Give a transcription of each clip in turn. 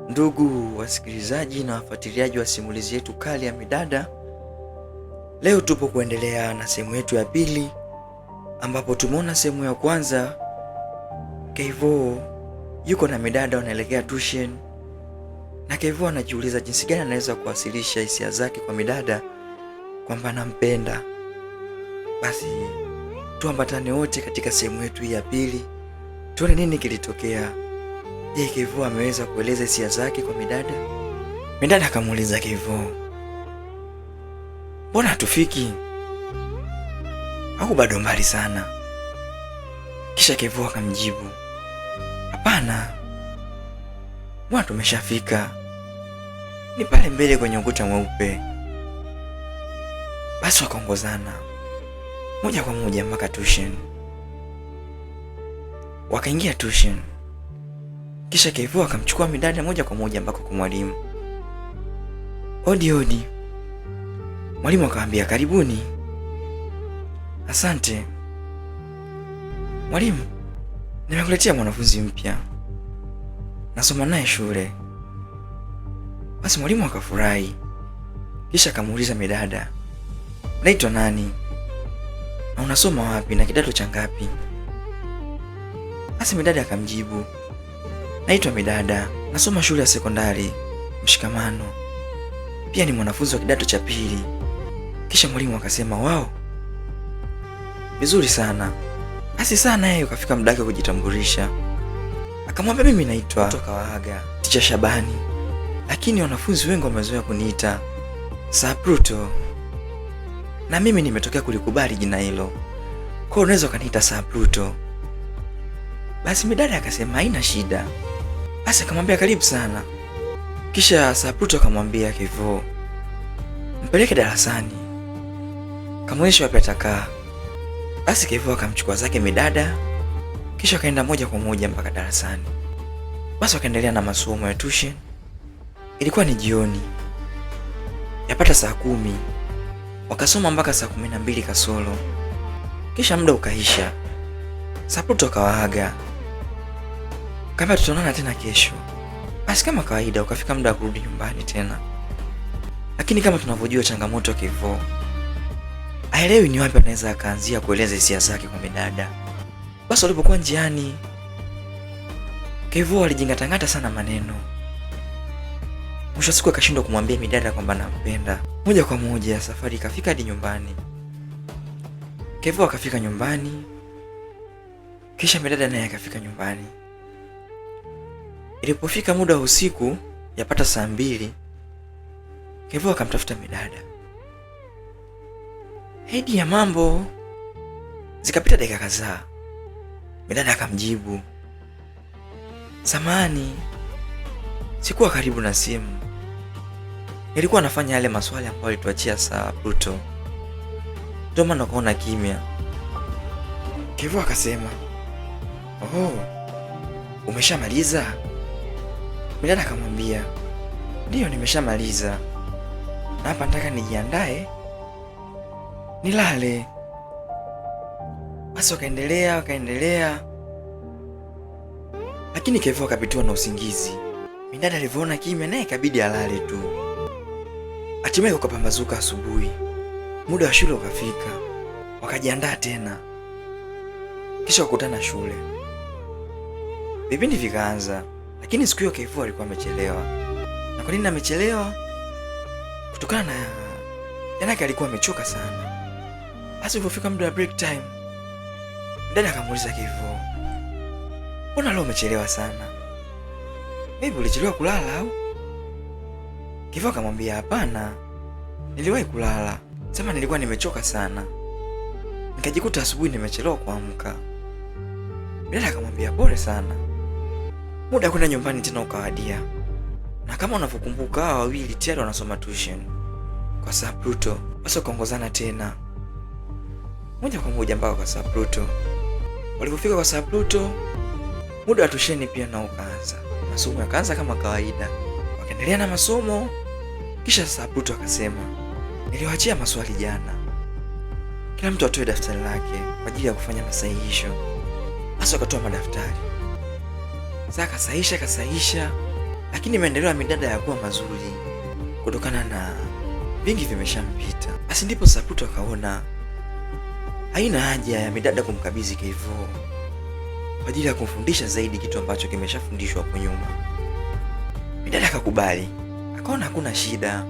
Ndugu wasikilizaji na wafuatiliaji wa simulizi yetu kali ya Midada, leo tupo kuendelea na sehemu yetu ya pili, ambapo tumeona sehemu ya kwanza Keivo yuko na Midada wanaelekea tuition, na Keivo anajiuliza jinsi gani anaweza kuwasilisha hisia zake kwa Midada kwamba anampenda. Basi tuambatane wote katika sehemu yetu hii ya pili, tuone nini kilitokea. Je, Kevo ameweza kueleza hisia zake kwa Midada? Midada akamuuliza Kevo, mbona hatufiki au bado mbali sana? Kisha Kevo akamjibu, hapana, mbona tumeshafika, ni pale mbele kwenye ukuta mweupe. Basi wakaongozana moja kwa moja mpaka tuition. Wakaingia tuition. Kisha Kevo akamchukua Midada moja kwa moja mpaka kwa mwalimu. Odi odi. Mwalimu akamwambia karibuni. Asante mwalimu, nimekuletea mwanafunzi mpya, nasoma naye shule. Basi mwalimu akafurahi, kisha akamuuliza Midada, unaitwa nani na unasoma wapi na kidato cha ngapi? Basi Midada akamjibu, naitwa Midada, nasoma shule ya sekondari Mshikamano, pia ni mwanafunzi wa kidato cha pili. Kisha mwalimu akasema, wao, vizuri sana. Basi sana yeye ukafika muda wake kujitambulisha, akamwambia mimi naitwa kutoka Waaga Ticha Shabani, lakini wanafunzi wengi wamezoea kuniita Sapruto, na mimi nimetokea kulikubali jina hilo, kwa hiyo unaweza ukaniita Sapruto. Basi Midada akasema haina shida. Basi akamwambia karibu sana. Kisha Sapruto akamwambia Kevo, mpeleke darasani, kamwonyeshe wapi atakaa. Basi Kevo akamchukua zake Midada, kisha akaenda moja kwa moja mpaka darasani. Basi wakaendelea na masomo ya tuition. Ilikuwa ni jioni, yapata 10:00, wakasoma mpaka 12:00 kasoro. Kisha muda ukaisha. Sapruto akawaaga kama tutaonana tena kesho. Basi kama kawaida ukafika muda wa kurudi nyumbani tena, lakini kama tunavyojua changamoto ya Kevo, haelewi ni wapi anaweza akaanzia kueleza hisia zake kwa Midada. Basi walipokuwa njiani, Kevo alijingatangata sana maneno. Mwisho wa siku akashindwa kumwambia Midada kwamba anampenda. Moja kwa moja safari ikafika hadi nyumbani. Kevo akafika nyumbani, kisha Midada naye akafika nyumbani. Ilipofika muda wa usiku, yapata 2:00, Kevo akamtafuta Midada. Hedi ya mambo. Zikapita dakika kadhaa, Midada akamjibu, samahani, sikuwa karibu na simu, nilikuwa nafanya yale maswali ambayo alituachia saa Pluto, ndio maana ukaona kimya. Kevo akasema, oh, umeshamaliza? Midada akamwambia, ndiyo nimeshamaliza, na hapa nataka nijiandae nilale. Basi wakaendelea, lakini Kevo akapitiwa na usingizi. Midada alivyoona kimya, naye ikabidi alale tu. Hatimaye kukapambazuka asubuhi, muda wa shule ukafika, wakajiandaa tena, kisha wakutana shule. Vipindi vikaanza, lakini siku hiyo Kevo alikuwa amechelewa. Na kwa nini amechelewa? Kutokana na jana yake alikuwa amechoka sana. Basi ulipofika muda wa break time, dada akamuuliza Kevo, mbona leo umechelewa sana? Maybe ulichelewa kulala au? Kevo akamwambia hapana, niliwahi kulala, sema nilikuwa nimechoka sana, nikajikuta asubuhi nimechelewa kuamka. Dada akamwambia pole sana. Muda kwenda nyumbani tena ukawadia, na kama unavyokumbuka hawa wawili tayari wanasoma tuition kwa Sapruto. Basi wakaongozana tena moja kwa moja mpaka kwa Sapruto. Walipofika kwa Sapruto, muda wa tuition pia nao ukaanza. Masomo yakaanza kama kawaida, wakaendelea na masomo. Kisha Sapruto akasema, niliwaachia maswali jana, kila mtu atoe daftari lake kwa ajili ya kufanya masahihisho. Basi wakatoa madaftari. Sasa kasahisha, Lakini maendeleo ya Midada yakuwa mazuri kutokana na vingi vimeshampita. Basi ndipo Saputo akaona haina haja ya Midada kumkabidhi Kevo kwa ajili ya kumfundisha zaidi kitu ambacho kimeshafundishwa hapo nyuma. Midada akakubali, akaona hakuna shida,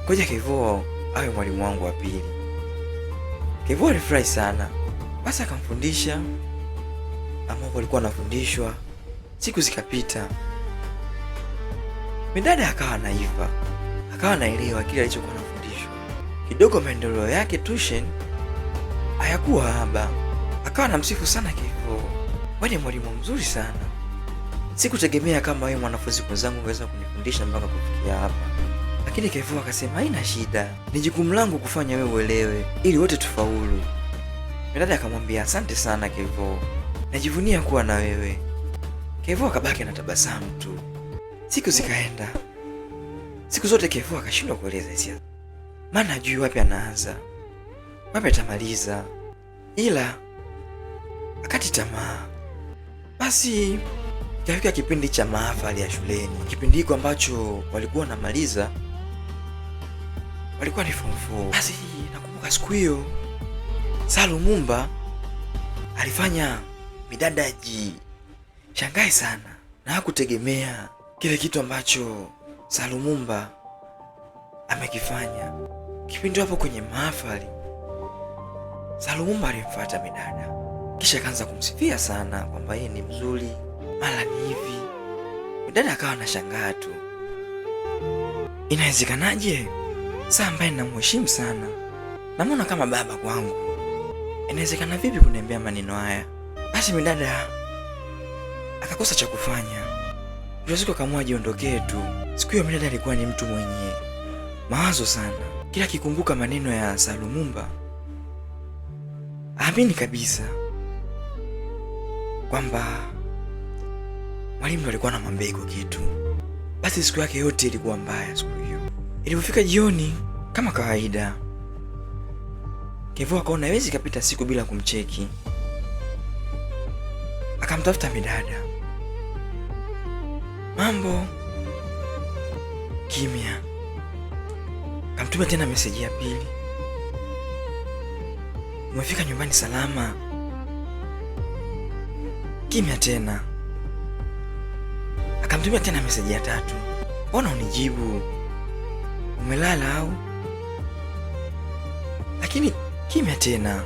ngoja Kevo awe mwalimu wangu wa pili. Kevo alifurahi sana, basi akamfundisha ambapo alikuwa anafundishwa. Siku zikapita, Midada akawa anaiva, akawa anaelewa kile alichokuwa anafundishwa. Kidogo maendeleo yake tuition hayakuwa haba, akawa anamsifu sana Kevo, wewe ni mwalimu mzuri sana, sikutegemea kama wewe mwanafunzi mwenzangu ungeweza kunifundisha mpaka kufikia hapa. Lakini Kevo akasema haina shida, ni jukumu langu kufanya wewe uelewe ili wote tufaulu. Midada akamwambia asante sana Kevo, najivunia kuwa na wewe. Kevo akabaki anatabasamu tu. Siku zikaenda, siku zote Kevo akashindwa kueleza hisia, maana hajui wapi anaanza wapi atamaliza, ila akati tamaa. Basi ikafika kipindi cha mahafali ya shuleni, kipindi hiko ambacho walikuwa wanamaliza, walikuwa ni form 4. Basi nakumbuka siku hiyo Salumumba alifanya Midada shangae sana na hakutegemea kile kitu ambacho Salumumba amekifanya. Kipindi hapo kwenye mahafali, Salumumba alimfuata Midada kisha akaanza kumsifia sana kwamba yeye ni mzuri, mara ni hivi. Midada akawa anashangaa tu, inawezekanaje saa ambaye ninamheshimu sana, namwona kama baba kwangu, inawezekana vipi kuniambia maneno haya? Basi Midada akakosa cha kufanya. Mwisho siku akaamua ajiondokee tu. Siku hiyo Midada alikuwa ni mtu mwenye mawazo sana, kila akikumbuka maneno ya Salumumba aamini kabisa kwamba mwalimu ndo alikuwa anamwambia iko kitu. Basi siku yake yote ilikuwa mbaya siku hiyo. Ilipofika jioni, kama kawaida, Kevo akaona haiwezi kapita siku bila kumcheki, akamtafuta Midada. Mambo kimya. Kamtuma tena meseji ya pili, umefika nyumbani salama? Kimya tena. Akamtumia tena meseji ya tatu, mbona unijibu? Umelala au? Lakini kimya tena.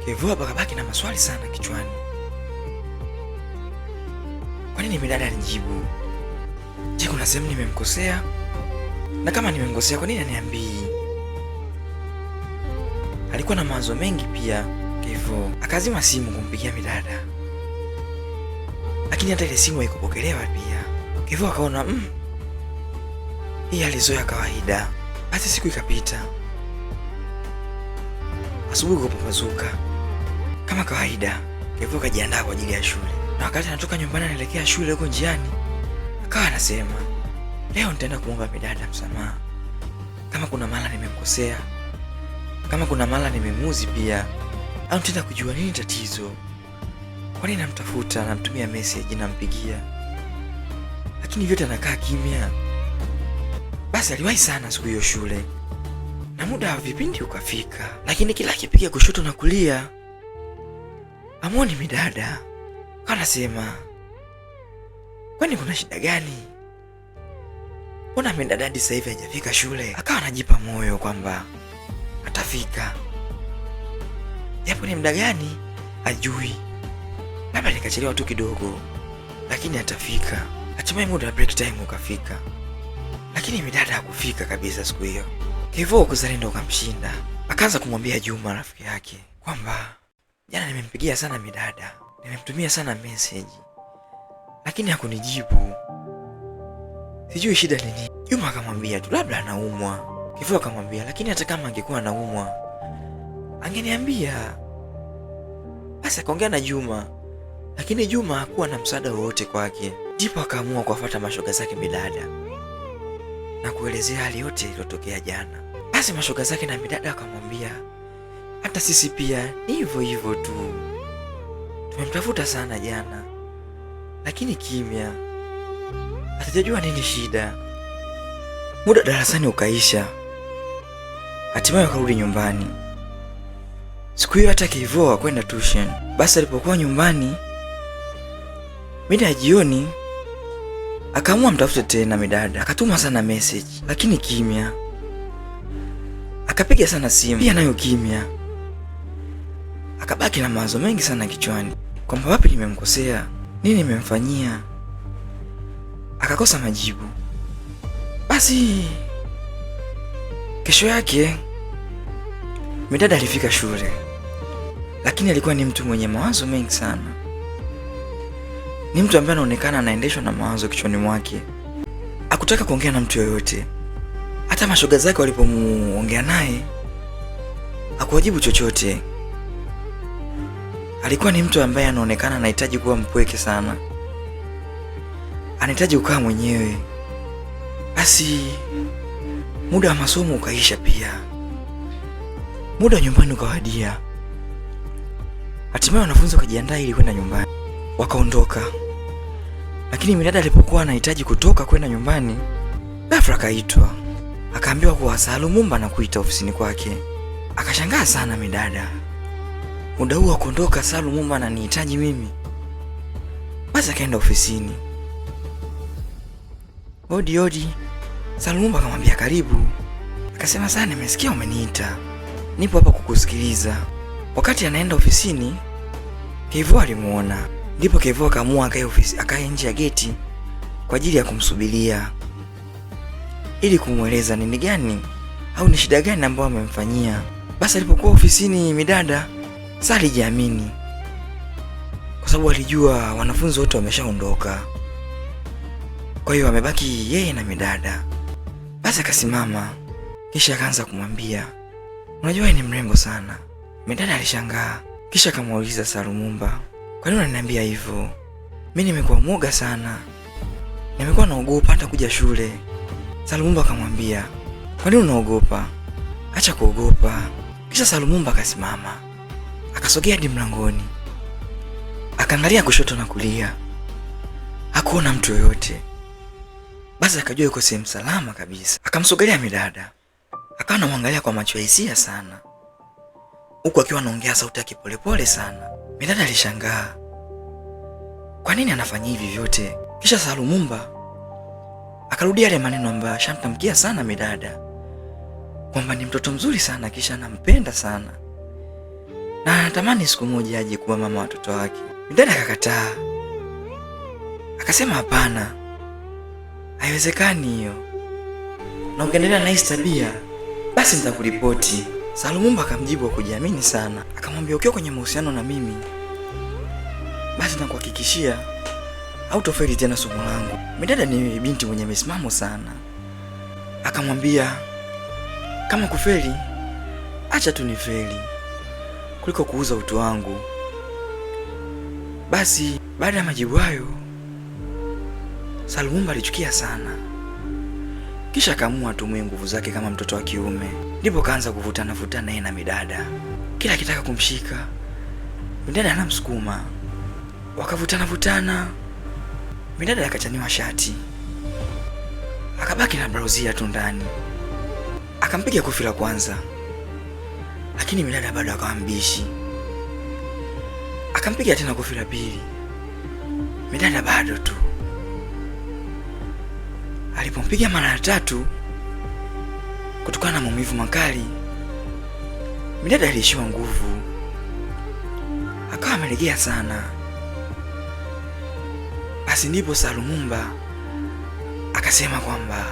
Kevo akabaki na maswali sana kichwani. Kwa nini Midada anijibu? Je, kuna sehemu nimemkosea? Na kama nimemkosea, kwa nini aniambii? Alikuwa na mawazo mengi pia. Kevo akazima simu kumpigia Midada, lakini hata ile simu haikupokelewa pia. Kevo akaona hii hali sio ya kawaida. Basi siku ikapita, asubuhi kupambazuka kama kawaida, Kevo akajiandaa kwa ajili ya shule, na wakati anatoka nyumbani anaelekea shule, huko njiani akawa anasema, leo nitaenda kumwomba Midada msamaha kama kuna mara nimemkosea, kama kuna mara nimemuuzi pia, au nitaenda kujua nini tatizo, kwa nini namtafuta, namtumia message, nampigia, lakini vyote anakaa kimya. Basi aliwahi sana siku hiyo shule na muda wa vipindi ukafika, lakini kila akipiga kushoto na kulia amwoni Midada. Kanasema, kwani kuna shida gani? Mbona Midada hadi sasa hivi hajafika shule? Akawa anajipa moyo kwamba atafika, japo ni muda gani ajui, labda nikachelewa tu kidogo, lakini atafika. Hatimaye muda wa break time ukafika, lakini Midada hakufika kabisa siku hiyo. Kevo kuzalendo ukamshinda, akaanza kumwambia Juma rafiki yake kwamba jana nimempigia sana Midada, nimemtumia sana message, lakini hakunijibu, sijui shida ni nini. Juma akamwambia tu labda anaumwa. Kevo akamwambia lakini hata kama angekuwa anaumwa angeniambia. Basi akaongea na Juma, lakini Juma hakuwa na msaada wowote kwake. Ndipo akaamua kuwafuata mashoga zake Midada na kuelezea hali yote iliyotokea jana. Basi mashoga zake na Midada akamwambia hata sisi pia ni hivyo hivyo tu, tumemtafuta sana jana, lakini kimya, hatujajua nini shida. Muda darasani ukaisha, hatimaye wakarudi nyumbani. Siku hiyo hata Kevo hakwenda tuition. Basi alipokuwa nyumbani mida ya jioni, akaamua mtafute tena Midada. Akatuma sana message, lakini kimya. Akapiga sana simu pia nayo kimya. Akabaki na mawazo mengi sana kichwani kwamba wapi nimemkosea, nini nimemfanyia. Akakosa majibu. Basi kesho yake Midada alifika shule, lakini alikuwa ni mtu mwenye mawazo mengi sana. Ni mtu ambaye anaonekana anaendeshwa na mawazo kichwani mwake. Hakutaka kuongea na mtu yoyote. Hata mashoga zake walipomuongea naye hakuwajibu chochote. Alikuwa ni mtu ambaye anaonekana anahitaji kuwa mpweke sana, anahitaji kukaa mwenyewe. Basi muda wa masomo ukaisha, pia muda wa nyumbani ukawadia. Hatimaye wanafunzi wakajiandaa ili kwenda nyumbani, wakaondoka. Lakini Midada alipokuwa anahitaji kutoka kwenda nyumbani, ghafla akaitwa, akaambiwa kuwa Salumumba anakuita ofisini kwake. Akashangaa sana Midada, muda huu wa kuondoka, Salumumba ananihitaji mimi? Basi akaenda ofisini. Odi odi. Salumumba akamwambia karibu. Akasema sana, nimesikia umeniita, nipo hapa kukusikiliza. Wakati anaenda ofisini, Kevo alimuona. Ndipo Kevo akaamua akae ofisi, akae nje ya geti kwa ajili ya kumsubiria ili kumweleza nini gani au ni shida gani ambayo amemfanyia. Basi alipokuwa ofisini Midada sasa alijiamini, kwa sababu alijua wanafunzi wote wameshaondoka, kwa hiyo amebaki yeye na Midada. Basi akasimama kisha akaanza kumwambia, unajua wewe ni mrembo sana. Midada alishangaa, kisha akamuuliza Salumumba, kwa nini unaniambia hivyo? Mimi nimekuwa mwoga sana, nimekuwa naogopa hata kuja shule. Salumumba akamwambia, kwa nini unaogopa? Acha kuogopa. Kisha Salumumba akasimama akasogea hadi mlangoni, akaangalia kushoto na kulia, hakuona mtu yoyote. Basi akajua yuko sehemu salama kabisa. Akamsogelea Midada, akawa anamwangalia kwa macho ya hisia sana, huku akiwa anaongea sauti ya kipolepole sana. Midada alishangaa kwa nini anafanya hivi vyote. Kisha Salumumba akarudia yale maneno ambayo ashamtamkia sana Midada kwamba ni mtoto mzuri sana, kisha anampenda sana na anatamani siku moja aje kuwa mama watoto wake. Midada akakataa, akasema hapana, haiwezekani hiyo, na ukiendelea na hii tabia basi nitakuripoti. Salumumba akamjibu kwa kujiamini sana, akamwambia ukiwa kwenye mahusiano na mimi basi nakuhakikishia hautofeli tena somo langu. Midada ni binti mwenye misimamo sana, akamwambia kama kufeli acha tu nifeli kuliko kuuza utu wangu. Basi baada ya majibu hayo, Salumumba alichukia sana, kisha akaamua atumie nguvu zake kama mtoto wa kiume. Ndipo kaanza kuvutana vutana yeye na Midada, kila akitaka kumshika Midada anamsukuma, wakavutana vutana, Midada akachaniwa shati, akabaki na brauzia tu ndani. Akampiga kofi la kwanza, lakini Midada bado akawa mbishi. Akampiga tena kofi la pili, Midada bado tu. Alipompiga mara ya tatu, kutokana na maumivu makali, Midada aliishiwa nguvu, akawa amelegea sana. Basi ndipo Salumumba akasema kwamba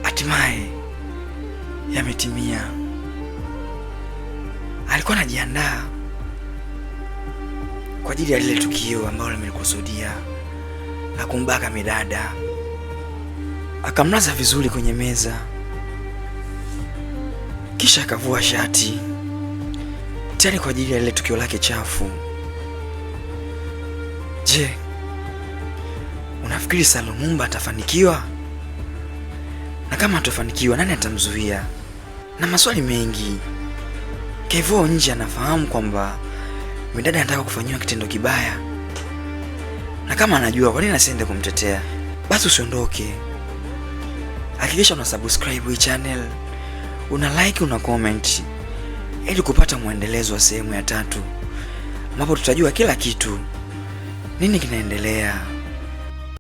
hatimaye yametimia. Alikuwa anajiandaa kwa ajili ya lile tukio ambalo limelikusudia la kumbaka Midada. Akamlaza vizuri kwenye meza, kisha akavua shati tayari kwa ajili ya lile tukio lake chafu. Je, unafikiri Salumumba atafanikiwa? Na kama atafanikiwa, nani atamzuia? Na maswali mengi. Kevo nje anafahamu kwamba Midada anataka kufanyiwa kitendo kibaya, na kama anajua, kwa nini asiende kumtetea? Basi usiondoke, hakikisha una subscribe hii channel, una like, una comment ili kupata mwendelezo wa sehemu ya tatu, ambapo tutajua kila kitu, nini kinaendelea.